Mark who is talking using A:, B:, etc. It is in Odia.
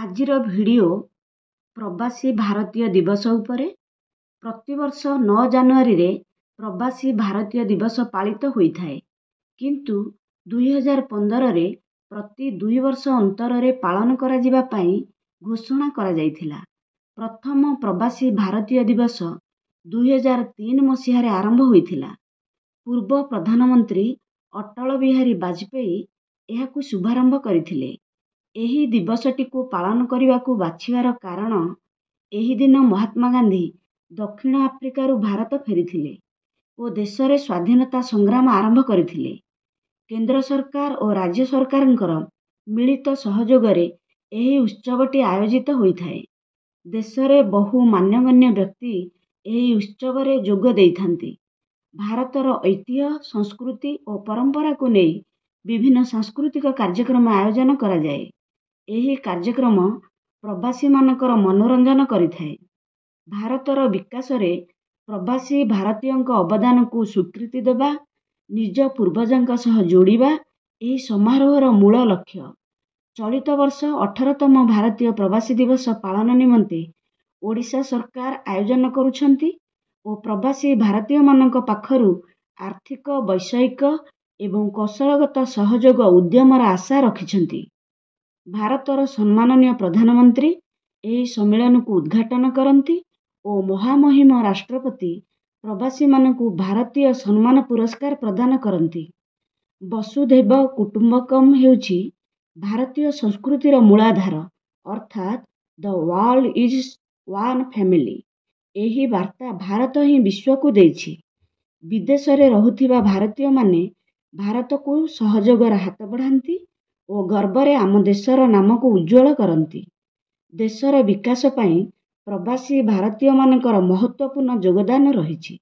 A: ଆଜିର ଭିଡ଼ିଓ ପ୍ରବାସୀ ଭାରତୀୟ ଦିବସ ଉପରେ। ପ୍ରତିବର୍ଷ 9 ଜାନୁଆରୀରେ ପ୍ରବାସୀ ଭାରତୀୟ ଦିବସ ପାଳିତ ହୋଇଥାଏ, କିନ୍ତୁ 2015ରେ ପ୍ରତି 2 ବର୍ଷ ଅନ୍ତରରେ ପାଳନ କରାଯିବା ପାଇଁ ଘୋଷଣା କରାଯାଇଥିଲା। ପ୍ରଥମ ପ୍ରବାସୀ ଭାରତୀୟ ଦିବସ 2003 ମସିହାରେ ଆରମ୍ଭ ହୋଇଥିଲା। ପୂର୍ବ ପ୍ରଧାନମନ୍ତ୍ରୀ ଅଟଳ ବିହାରୀ ବାଜପେୟୀ ଏହାକୁ ଶୁଭାରମ୍ଭ କରିଥିଲେ। ଏହି ଦିବସଟିକୁ ପାଳନ କରିବାକୁ ବାଛିବାର କାରଣ, ଏହି ଦିନ ମହାତ୍ମା ଗାନ୍ଧୀ ଦକ୍ଷିଣ ଆଫ୍ରିକାରୁ ଭାରତ ଫେରିଥିଲେ ଓ ଦେଶରେ ସ୍ୱାଧୀନତା ସଂଗ୍ରାମ ଆରମ୍ଭ କରିଥିଲେ। କେନ୍ଦ୍ର ସରକାର ଓ ରାଜ୍ୟ ସରକାରଙ୍କର ମିଳିତ ସହଯୋଗରେ ଏହି ଉତ୍ସବଟି ଆୟୋଜିତ ହୋଇଥାଏ। ଦେଶରେ ବହୁ ମାନ୍ୟଗଣ୍ୟ ବ୍ୟକ୍ତି ଏହି ଉତ୍ସବରେ ଯୋଗ ଦେଇଥାନ୍ତି। ଭାରତର ଐତିହ୍ୟ, ସଂସ୍କୃତି ଓ ପରମ୍ପରାକୁ ନେଇ ବିଭିନ୍ନ ସାଂସ୍କୃତିକ କାର୍ଯ୍ୟକ୍ରମ ଆୟୋଜନ କରାଯାଏ। ଏହି କାର୍ଯ୍ୟକ୍ରମ ପ୍ରବାସୀମାନଙ୍କର ମନୋରଞ୍ଜନ କରିଥାଏ। ଭାରତର ବିକାଶରେ ପ୍ରବାସୀ ଭାରତୀୟଙ୍କ ଅବଦାନକୁ ସ୍ୱୀକୃତି ଦେବା, ନିଜ ପୂର୍ବଜଙ୍କ ସହ ଯୋଡ଼ିବା ଏହି ସମାରୋହର ମୂଳ ଲକ୍ଷ୍ୟ। ଚଳିତ ବର୍ଷ 18ତମ ଭାରତୀୟ ପ୍ରବାସୀ ଦିବସ ପାଳନ ନିମନ୍ତେ ଓଡ଼ିଶା ସରକାର ଆୟୋଜନ କରୁଛନ୍ତି ଓ ପ୍ରବାସୀ ଭାରତୀୟମାନଙ୍କ ପାଖରୁ ଆର୍ଥିକ, ବୈଷୟିକ ଏବଂ କୌଶଳଗତ ସହଯୋଗ ଉଦ୍ୟମର ଆଶା ରଖିଛନ୍ତି। ଭାରତର ସମ୍ମାନନୀୟ ପ୍ରଧାନମନ୍ତ୍ରୀ ଏହି ସମ୍ମିଳନୀକୁ ଉଦ୍ଘାଟନ କରନ୍ତି ଓ ମହାମହିମ ରାଷ୍ଟ୍ରପତି ପ୍ରବାସୀମାନଙ୍କୁ ଭାରତୀୟ ସମ୍ମାନ ପୁରସ୍କାର ପ୍ରଦାନ କରନ୍ତି। ବସୁଧୈବ କୁଟୁମ୍ବକମ୍ ହେଉଛି ଭାରତୀୟ ସଂସ୍କୃତିର ମୂଳାଧାର, ଅର୍ଥାତ୍ the world is one family. ଏହି ବାର୍ତ୍ତା ଭାରତ ହିଁ ବିଶ୍ୱକୁ ଦେଇଛି। ବିଦେଶରେ ରହୁଥିବା ଭାରତୀୟମାନେ ଭାରତକୁ ସହଯୋଗର ହାତ ବଢ଼ାନ୍ତି ଓ ଗର୍ବରେ ଆମ ଦେଶର ନାମକୁ ଉଜ୍ଜ୍ୱଳ କରନ୍ତି। ଦେଶର ବିକାଶ ପାଇଁ ପ୍ରବାସୀ ଭାରତୀୟମାନଙ୍କର ମହତ୍ତ୍ୱପୂର୍ଣ୍ଣ ଯୋଗଦାନ ରହିଛି।